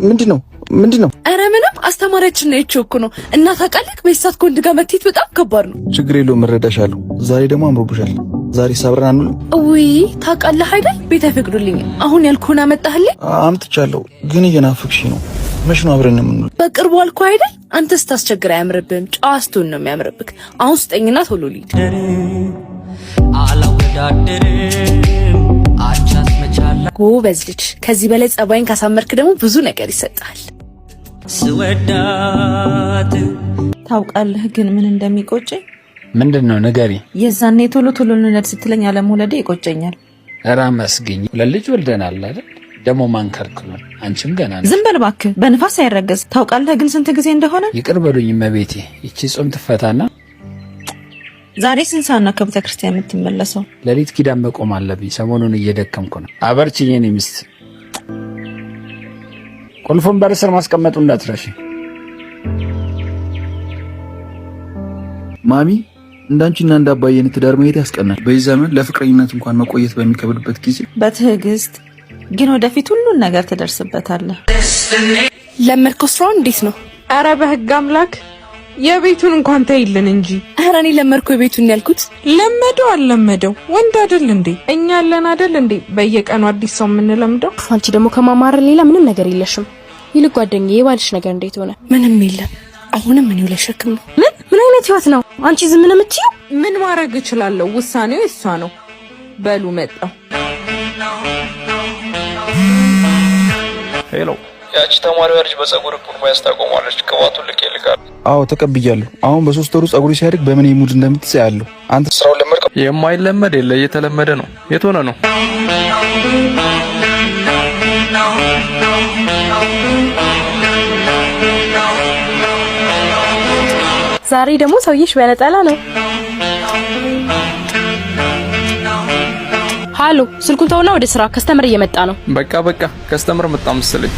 ምንድን ነው? ምንድን ነው? ኧረ ምንም፣ አስተማሪያችን ነው እኮ ነው። እና ታውቃለህ፣ በዚህ ሰዓት ከወንድ ጋር መታየት በጣም ከባድ ነው። ችግር የለውም፣ እረዳሻለሁ። ዛሬ ደግሞ አምሮብሻል። ዛሬ አብረን አንውልም? ውይ፣ ታውቃለህ አይደል፣ ቤት አይፈቅዱልኝም። አሁን ያልኩህን አመጣህልኝ? አምጥቻለሁ፣ ግን እየናፈቅሽኝ ነው። መች ነው አብረን የምንውል? በቅርቡ አልኩህ አይደል? አንተ ስታስቸግር አያምርብህም። ጨዋ ስትሆን ነው የሚያምርብህ። አሁን ስጠኝና ቶሎ ልሂድ። አላወዳድርም አቻስ መቻላ። ጎበዝ ልጅ። ከዚህ በላይ ጸባይን ካሳመርክ ደግሞ ብዙ ነገር ይሰጣል። ስወዳት። ታውቃለህ ግን ምን እንደሚቆጨኝ? ምንድን ነው? ንገሪ። የዛኔ ቶሎ ቶሎ እንውለድ ስትለኝ አለመውለዴ ይቆጨኛል። ኧረ አመስግኝ። ሁለት ልጅ ወልደናል አይደል? ደግሞ ማን ከልክሎን? አንቺም ገና ነሽ። ዝም በል እባክህ፣ በንፋስ አይረገዝ። ታውቃለህ ግን ስንት ጊዜ እንደሆነ? ይቅር በሉኝ እመቤቴ። ይቺ ጾም ትፈታና። ዛሬ ስንት ሰዓት ነው ከቤተ ክርስቲያን የምትመለሰው? ሌሊት ኪዳን መቆም አለብኝ። ሰሞኑን እየደከምኩ ነው። አበርችኝ የኔ ሚስት። ቁልፉን በር ስር ማስቀመጡ እንዳትረሺ። ማሚ፣ እንዳንቺና እንዳባዬ ትዳር መሄድ ያስቀናል። በዚህ ዘመን ለፍቅረኝነት እንኳን መቆየት በሚከብድበት ጊዜ። በትዕግስት ግን ወደፊት ሁሉን ነገር ትደርስበታለህ። ለመድከው ስራውን እንዴት ነው? ኧረ በህግ አምላክ፣ የቤቱን እንኳን ተይልን እንጂ። ኧረ እኔ ለመድከው የቤቱን ያልኩት። ለመደው አልለመደው ወንድ አይደል እንዴ? እኛ አለን አይደል እንዴ በየቀኑ አዲስ ሰው የምንለምደው? አንቺ ደግሞ ከማማረር ሌላ ምንም ነገር የለሽም። ይልቅ ጓደኛዬ፣ የባልሽ ነገር እንዴት ሆነ? ምንም የለም። አሁንም እኔው ላይ ሸክም ነው። ምን ምን አይነት ህይወት ነው? አንቺ ዝም ነው የምትይው? ምን ማድረግ እችላለሁ? ውሳኔው የሷ ነው። በሉ መጣው። Hello፣ ያቺ ተማሪዋ ልጅ በጸጉር ሙያ ታቆማለች። ቅባቱን ልኬልካለሁ። አዎ፣ ተቀብያለሁ። አሁን በ3 ወሩ ጸጉሬ ሲያድግ በምን mood እንደምትይዝ ያለሁ። አንተ ስራውን ለመድከው? የማይለመድ የለ፣ እየተለመደ ነው። የት ሆነ ነው? ዛሬ ደግሞ ሰውዬሽ በነጠላ ነው። ሃሎ፣ ስልኩን ተውና ወደ ስራ፣ customer እየመጣ ነው። በቃ በቃ፣ customer መጣ መሰለኝ።